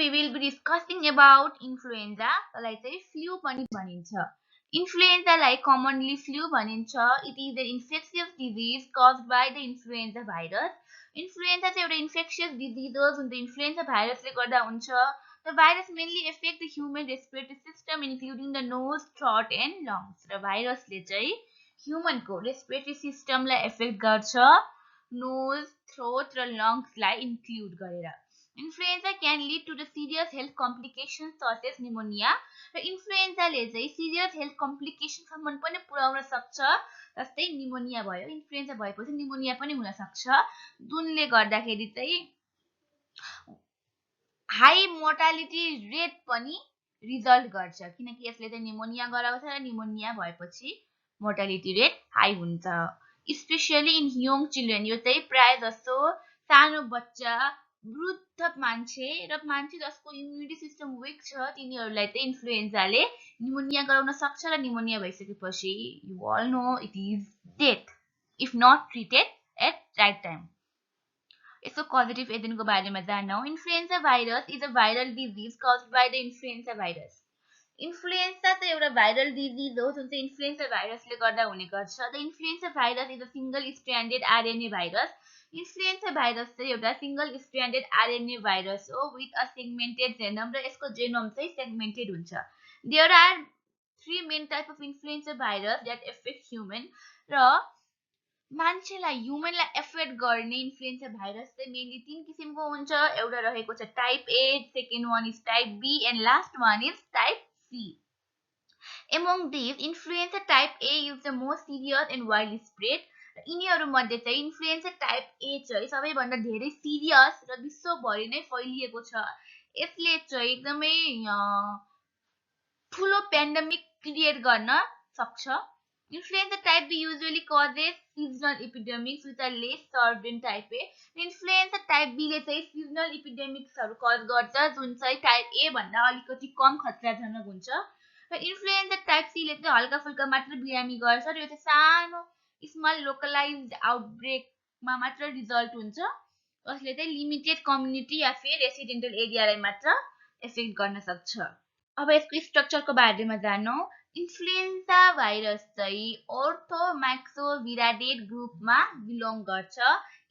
we will be discussing about influenza, जसलाई चाहिँ flu पनि भनिन्छ. Influenza-लाई commonly flu भनिन्छ. It is an infectious disease caused by the influenza virus. Influenza चाहिँ एउटा infectious disease हो जुन चाहिँ influenza virus ले गर्दा हुन्छ. The virus mainly affect the human respiratory system including the nose, throat and lungs. र virus ले चाहिँ human को respiratory system लाई affect गर्छ. Nose, throat र lungs लाई include गरेर. Influenza can lead to the serious health complications such as pneumonia. र influenza ले चाहिँ serious health complications सम्म पनि पुर्याउन सक्छ. जस्तै pneumonia भयो, influenza भएपछि pneumonia पनि हुन सक्छ. जुनले गर्दाखेरि चाहिँ high mortality rate पनि result गर्छ किनकि यसले चाहिँ pneumonia गराउँछ र pneumonia भएपछि mortality rate high हुन्छ. Especially in young children. यो चाहिँ प्राय जस्तो सानो बच्चा, वृद्ध मान्छे र मान्छे जसको इम्युनिटी सिस्टम वीक छ तिनीहरूलाई चाहिँ इन्फ्लुएन्जा ले pneumonia गराउन सक्छ र pneumonia भइसकेपछि you all know it is death if not treated at right time. यसको causative agent को बारेमा जानौं. Influenza virus is a viral disease caused by the influenza virus. Influenza चाहिँ एउटा viral disease हो जुन चाहिँ influenza virus ले गर्दा हुने गर्छ. The influenza virus is a single stranded RNA virus. Influenza virus चाहिँ एउटा single stranded RNA virus हो with a segmented genome र यसको genome चाहिँ segmented हुन्छ. There are three main type of influenza virus that affect human र मान्छेलाई human लाई affect गर्ने influenza virus चाहिँ mainly तीन किसिमको हुन्छ. एउटा रहेको छ type A, second one is type B and last one is type C. Among these, influenza type A is the most serious and widely spread. यिनीहरू मध्ये चाहिँ इन्फ्लुएन्जा टाइप ए चाहिँ सबैभन्दा धेरै सिरियस र विश्वभरि नै फैलिएको छ. यसले चाहिँ एकदमै ठुलो पेन्डेमिक क्रिएट गर्न सक्छ. Influenza type B usually causes seasonal epidemics which are less served in type A. Influenza type B ले चाहिँ seasonal epidemics हरु cause गर्छ जुन चाहिँ type A भन्दा अलिकति कम खतराजनक हुन्छ. र influenza type C ले चाहिँ हल्का फुल्का मात्र बिरामी गर्छ र यो चाहिँ सानो small localized outbreak मा मात्र रिजल्ट हुन्छ. यसले चाहिँ लिमिटेड कम्युनिटी या फिर रेसिडेन्टल एरियालाई मात्र एफेक्ट गर्न सक्छ. अब यसको स्ट्रक्चरको बारेमा जानौं. इन्फ्लुएन्जा भाइरस चाहिँ orthomyxoviridae ग्रुपमा बिलोङ गर्छ.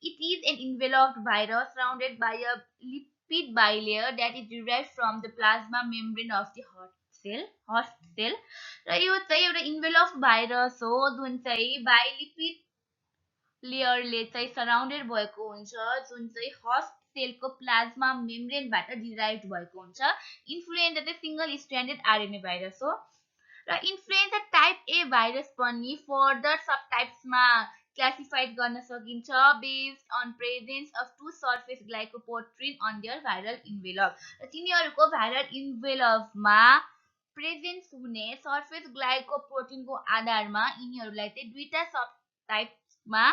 It is an enveloped virus surrounded by a lipid bilayer that is derived from the plasma membrane of the host cell. र यो चाहिँ एउटा enveloped virus हो जुन चाहिँ बाइलिपिड लेयरले चाहिँ सराउन्डेड भएको हुन्छ जुन चाहिँ होस्ट सेलको प्लाज्मा मेम्ब्रेनबाट डिराइभ्ड भएको हुन्छ. इन्फ्लुएन्जा चाहिँ सिंगल स्ट्रान्डेड आरएनए भाइरस हो र इन्फ्लुएन्जा टाइप ए भाइरस पनि फर्दर सब टाइप्समा क्लासिफाइड गर्न सकिन्छ based on presence of two surface glycoprotein on their viral envelope. र तिनीहरूको भाइरल इन्भेलपमा प्रेजेन्स हुने सर्फेस ग्लाइकोप्रोटिनको आधारमा यिनीहरूलाई चाहिँ दुईटा सब टाइप्समा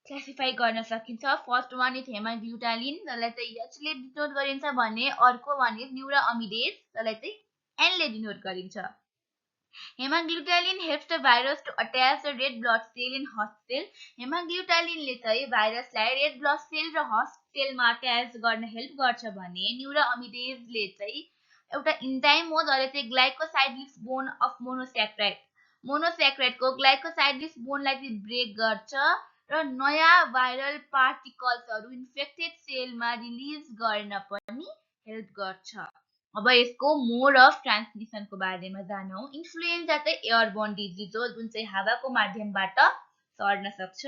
क्लासिफाई गर्न सकिन्छ. फर्स्ट वान इज हेमाग्लुटालिन जसलाई चाहिँ एच ले डिनोट गरिन्छ भने अर्को वान इज न्यूराअमिडेज जसलाई चाहिँ एन ले डिनोट गरिन्छ. हेमाग्लुटालिन helps the virus to attach the red blood cell in host cell. हेमाग्लुटालिनले चाहिँ भाइरसलाई रेड ब्लड सेल र होस्ट सेलमा अट्याच गर्न हेल्प गर्छ भने न्यूराअमिडेजले चाहिँ एउटा इन्जाइम हो जसले चाहिँ ग्लाइकोसाइडिक बोन अफ मोनोस्याक्राइडको ग्लाइकोसाइडिक बोनलाई चाहिँ ब्रेक गर्छ र नयाँ भाइरल पार्टिकल्सहरु इन्फेक्टेड सेलमा रिलिज गर्न पनि हेल्प गर्छ. अब यसको मोड अफ ट्रान्समिसनको बारेमा जानौं. इन्फ्लुएन्जा चाहिँ एयरबोर्न डिजिज हो जुन चाहिँ हावाको माध्यमबाट सर्न सक्छ.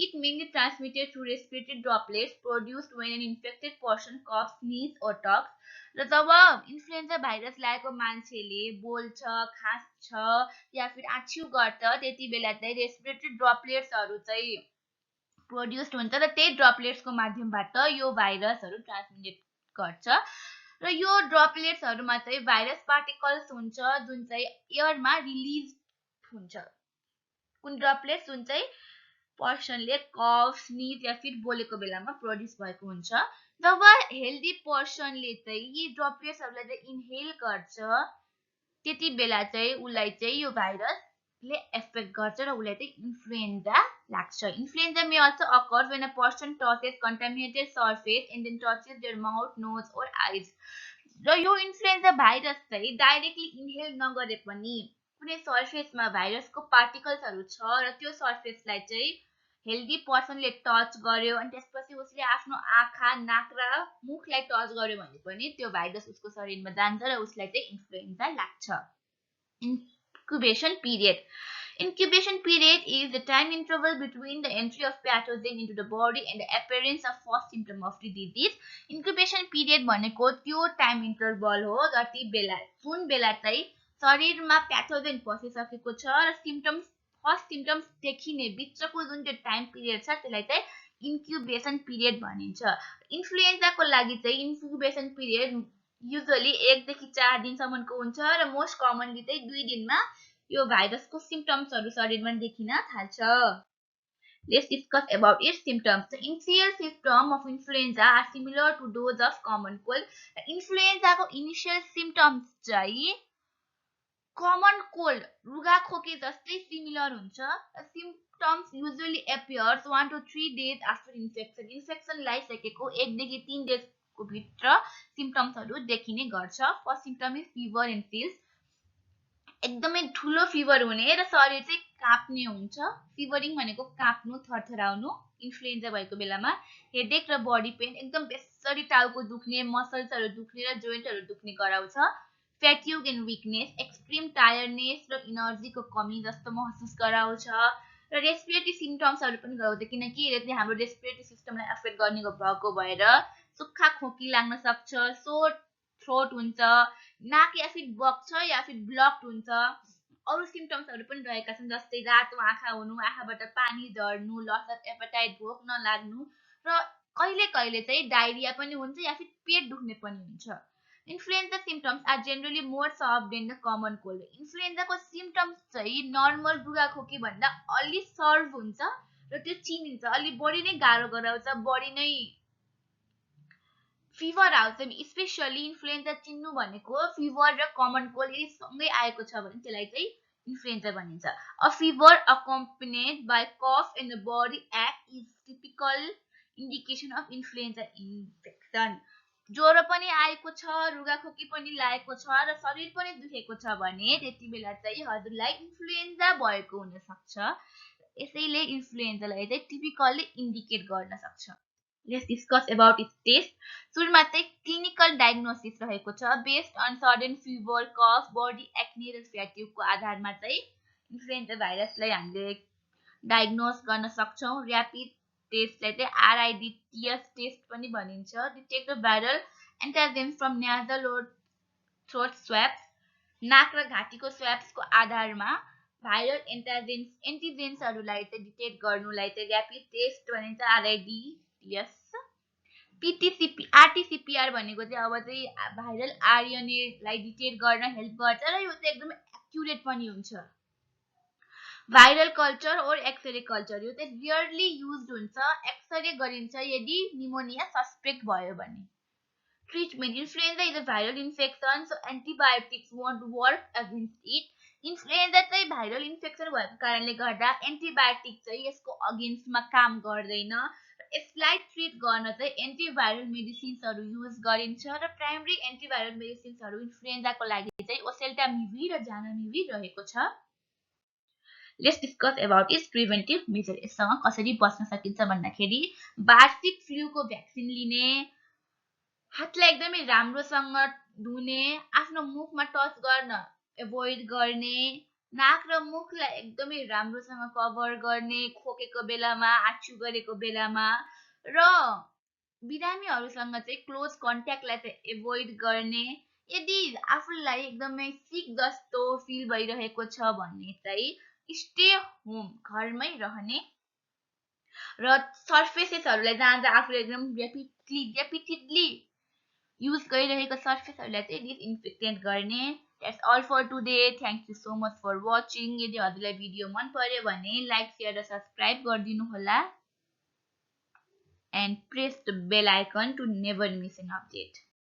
It mainly transmitted through respiratory droplets produced when an infected person cough, sneeze or talks. र जब इन्फ्लुएन्जा भाइरस लागेको मान्छेले बोल्छ, खास्छ या फिर आछ्यु गर्छ त्यति बेला चाहिँ रेस्पिरेटरी ड्रपलेट्सहरु चाहिँ प्रोड्युस्ड हुन्छ र त्यही ड्रपलेट्सको माध्यमबाट यो भाइरसहरु ट्रान्समिट गर्छ. र यो ड्रपलेट्सहरुमा चाहिँ भाइरस पार्टिकल्स हुन्छ जुन चाहिँ एयरमा रिलिज हुन्छ. कुन ड्रपलेट्स जुन चाहिँ पर्सनले कफ, स्नीज या फिर बोलेको बेलामा प्रोड्युस भएको हुन्छ. जब हेल्दी पर्सनले चाहिँ यी ड्रपलेट्सहरुलाई चाहिँ इनहेल गर्छ त्यति बेला चाहिँ उलाई चाहिँ यो भाइरसले एफेक्ट गर्छ र उलाई चाहिँ इन्फ्लुएन्जा लाग्छ. Influenza may also occur when a person touches contaminated surface and then touches their mouth, nose or eyes. र यो इन्फ्लुएन्जा भाइरस चाहिँ डाइरेक्टली इनहेल नगरे पनि कुनै सर्फेसमा भाइरसको पार्टिकल्सहरू छ र त्यो सर्फेसलाई चाहिँ हेल्दी पर्सनले टच गर्यो अनि त्यसपछि उसले आफ्नो आँखा नाक र मुखलाई टच गर्यो भने पनि त्यो भाइरस उसको शरीरमा जान्छ र उसलाई चाहिँ इन्फ्लुएन्जा लाग्छ। Incubation period. Incubation period is the time interval between the entry of pathogen into the body and the appearance of first symptom of the disease. Incubation period भनेको त्यो टाइम इन्टरभल हो जति बेला जुन बेला चाहिँ शरीरमा प्याथोजेन पसिसकेको छ र सिम्पटम्स फर्स्ट सिम्पटम्स देखिने बिचको जुन त्यो टाइम पिरियड छ त्यसलाई चाहिँ इन्क्युबेसन पिरियड भनिन्छ। इन्फ्लुएन्जाको लागि चाहिँ इन्क्युबेसन पिरियड युजुअली 1 देखि 4 दिनसम्मको हुन्छ र मोस्ट कमनली चाहिँ 2 दिनमा यो भाइरसको सिम्पटम्सहरू शरीरमा देखिन थाल्छ। Let's discuss about its symptoms. The initial symptoms of influenza are similar to those of common cold. Influenza को initial symptoms चाहिँ common cold रुगा खोकी जस्तै सिमिलर हुन्छ। Symptoms usually appears 1 to 3 days after infection. Infection लागिसकेको 1 देखि 3 days को भित्र सिम्पटम्सहरू देखिने गर्छ। First symptom is fever and chills. एकदमै ठुलो फिभर हुने र शरीर चाहिँ काप्ने हुन्छ। फिभरिङ भनेको काप्नु थरथराउनु इन्फ्लुएन्जा भएको बेलामा। हेडेक र बडी पेन एकदम बेसरी टाउको दुख्ने मसल्सहरू दुख्ने र जोइन्टहरू दुख्ने गराउँछ। Fatigue and weakness extreme tiredness र इनर्जीको कमी जस्तो महसुस गराउँछ र रेस्पिरेटरी सिम्पटम्सहरू पनि गराउँछ किनकि यसले हाम्रो रेस्पिरेटरी सिस्टमलाई अफेक्ट गर्ने भएको भएर सुक्खा खोकी लाग्न सक्छ, सोर थ्रोट हुन्छ, नाक या फिर बग्छ या फिर ब्लक्ड हुन्छ। अरू सिम्पटम्सहरू पनि रहेका छन् जस्तै रातो आँखा हुनु, आँखाबाट पानी झर्नु, लस अफ एपेटाइट भोक नलाग्नु र कहिले कहिले चाहिँ डायरिया पनि हुन्छ या फिर पेट दुख्ने पनि हुन्छ। Influenza symptoms are generally more soft than the common cold. इन्फ्लुएन्जाको सिम्पटम्स चाहिँ नर्मल रुगाखोकी भन्दा अलि सर्भ हुन्छ र त्यो चिनिन्छ, अलि बढी नै गाह्रो गराउँछ, बढी नै फिभर आउँछ। स्पेशली इन्फ्लुएन्जा चिन्नु भनेको फिभर र कमन कोल्ड यदि सँगै आएको छ भने त्यसलाई चाहिँ इन्फ्लुएन्जा भनिन्छ। A fever accompanied by cough and the body ache is typical indication of influenza infection. ज्वरो पनि आएको छ, रुगाखोकी पनि लागेको छ र शरीर पनि दुखेको छ भने त्यति बेला चाहिँ हजुरलाई इन्फ्लुएन्जा भएको हुन सक्छ। यसैले इन्फ्लुएन्जालाई चाहिँ टिपिकली इन्डिकेट गर्न सक्छ। Let's discuss about its test. सुरुमा चाहिँ क्लिनिकल डायग्नोसिस रहेको छ। बेस्ड अन सडन फिभर, कफ, बडी एक्ने र फ्याटिगको आधारमा चाहिँ इन्फ्लुएन्जा भाइरसलाई हामीले डायग्नोस गर्न सक्छौँ। र्यापिड टेस्टलाई चाहिँ RIDTS टेस्ट पनि भनिन्छ। डिटेक्ट द भाइरल एन्टिजेन्स फ्रम नाजल और थ्रोट स्वाब्स। नाक र घाँटीको स्वाब्सको आधारमा भाइरल एन्टिजेन्सहरूलाई चाहिँ डिटेक्ट गर्नुलाई चाहिँ र्यापिड टेस्ट भनिन्छ, RIDTS। RT-PCR भनेको चाहिँ अब चाहिँ भाइरल RNA लाई डिटेक्ट गर्न हेल्प गर्छ र यो चाहिँ एकदमै एक्युरेट पनि हुन्छ। भाइरल कल्चर और एक्सरे कल्चर यो चाहिँ रियरली युज्ड हुन्छ। एक्सरे गरिन्छ यदि निमोनिया सस्पेक्ट भयो भने। Treatment influenza is a viral infection so antibiotics won't work against it. Influenza चाहिँ भाइरल इन्फेक्सन भएको कारणले गर्दा एन्टिबायोटिक चाहिँ यसको अगेन्स्टमा काम गर्दैन। यसलाई ट्रिट गर्न चाहिँ एन्टिभाइरल मेडिसिन्सहरू युज गरिन्छ र प्राइमरी एन्टिभाइरल मेडिसिन्सहरू इन्फ्लुएन्जाको लागि चाहिँ ओसेल्टामिभिर र जानामिभिर रहेको छ। Let's discuss about its preventive measure. यससँग कसरी बच्न सकिन्छ भन्दाखेरि वार्षिक फ्लूको भ्याक्सिन लिने, हातलाई एकदमै राम्रोसँग धुने, आफ्नो मुखमा टच गर्न एभोइड गर्ने, नाक र मुखलाई एकदमै राम्रोसँग कभर गर्ने खोकेको बेलामा, आछ्यु गरेको बेलामा र बिरामीहरूसँग चाहिँ क्लोज कन्ट्याक्टलाई चाहिँ एभोइड गर्ने। यदि आफूलाई एकदमै सिक जस्तो फिल भइरहेको छ भने चाहिँ स्टे होम, घरमै रहने र सर्फेसेसहरूलाई जहाँ आफूले एकदम रेपिटेडली युज गरिरहेको सर्फेसहरूलाई चाहिँ डिसइन्फेक्टेन्ट गर्ने। That's all for today. Thank you so much for watching. यदि हजुरलाई भिडियो मन पर्यो भने लाइक, शेयर र सब्स्क्राइब गरिदिनु होला and press the bell icon to never miss an update.